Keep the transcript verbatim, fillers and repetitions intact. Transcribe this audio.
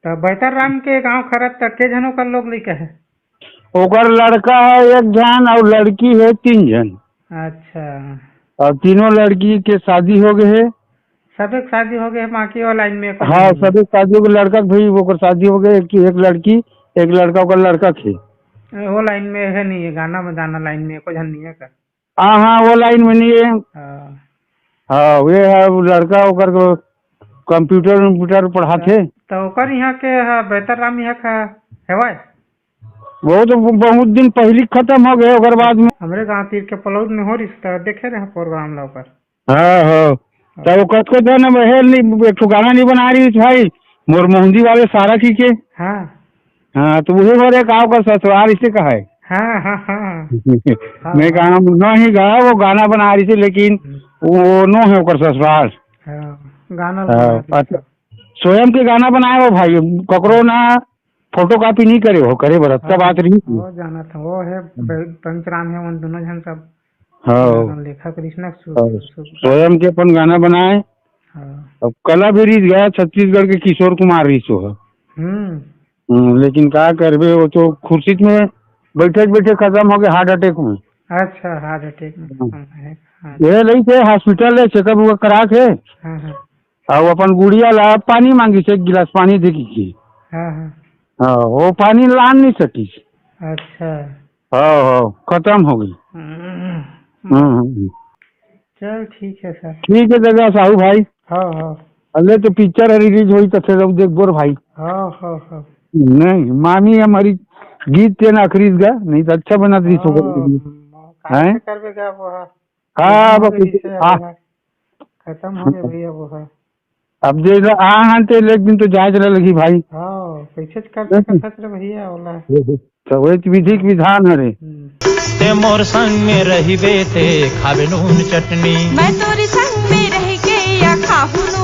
त बैतर राम के गांव खरत त के झन ओकर लोग लइका हे? ओकर लड़का हे एक झन अउ लड़की हे तीन झन। अच्छा। अउ तीनों लड़की के शादी हो गे हे। सबे के शादी हो गे हे, बाकी वो लाइन में एको हाँ, झन नहीं। सबे के शादी हो गे, लड़का के भी ओकर शादी हो गे, एक, एक लड़की, एक लड़का, ओकर लड़का के। वो लाइन में हे नहीं, गाना बजाना लाइन में एको झन नहीं हे का? हाँ, हाँ, वो लाइन में नहीं हे। हाँ। हाँ, वे हे वो लड़का ओकर को कंप्यूटर उम्प्यूटर पढ़ाथे। त ओकर यहाँ के ह, बैतर राम यहाँ का हेवय? वो तो बहुत दिन पहली खत्म हो गए, ओकर बाद में। हमरे गांव तीर के पलौद में हो रिस त देखे रहे प्रोग्राम ला ओकर। हाँ, हाँ। त वो कतको दिन अब हे नहीं, एक ठो गाना नहीं बना रही भाई, मोर मोहंदी वाले सारा की के। हाँ। हाँ, त उहे भर एक आओ कर ससुराल इसे कहा है। हाँ, हाँ, हाँ। मैं हाँ। गाना नहीं गा, वो गाना बना रही थी, लेकिन हम्म। वो नो है ओकर ससुराल। हाँ, गाना हाँ, बना रही अच्छा। थी। स्वयं के गाना बनाए हो भाई, ककरो ना फोटो कॉपी नहीं करे हो, करे बर अच्छा हाँ, बात रही थी। वो जाना था, वो है हम्म। ब-, पंचराम है, उन दोनों जन सब हाँ। गाना लेखक कृष्णा सु-, हाँ, सु-, स्वयं के अपन गाना बनाए। हाँ। अब कला भी रीत गया, छत्तीसगढ़ के किशोर कुमार रीत हो है। हम्म। हम्म, लेकिन का करबे, वो तो खुर्सीत में बैठे बैठे खत्म हो गए हार्ट अटैक में। अच्छा, हार्ट अटैक में हाँ। खत्म है, हाँ। ये रही थे हॉस्पिटल ले चेकअप वेकअप करा के, हाँ, हाँ। और अपन गुड़िया ला पानी मांगी से, एक गिलास पानी दे की। हाँ, हाँ। हाँ, वो पानी लान नहीं सकी। अच्छा। हाँ, हाँ, खत्म हो गई। हम्म। हम्म, हम्म, हम्म। चल, ठीक है सर। ठीक है दादा साहू भाई। हाँ, हाँ। अले तो पिक्चर रिलीज होई तो फिर अब देखबो रे भाई। हाँ, हाँ, हाँ। नहीं, मामी हमारी गीत के ना खरीद गा, नहीं तो अच्छा बना दी तो हाँ, करबे। हाँ, हैं? कैसे करबे गा वो है? हाँ, खत्म हो बस गई इसे, हाँ। वो है। खत्म हो गया भैया वो है। अब जे ला-, हाँ, हाँ, ते एक दिन तो जाए चला लगी भाई। हाँ, कैसे करते नहीं। करते रे भैया, ओला। तो वही तो विधि के विधान हरे। हम्म। ते मोर संग में रहिबे ते खाबे नून चटनी। मैं तोरे संग में रह के या खाहू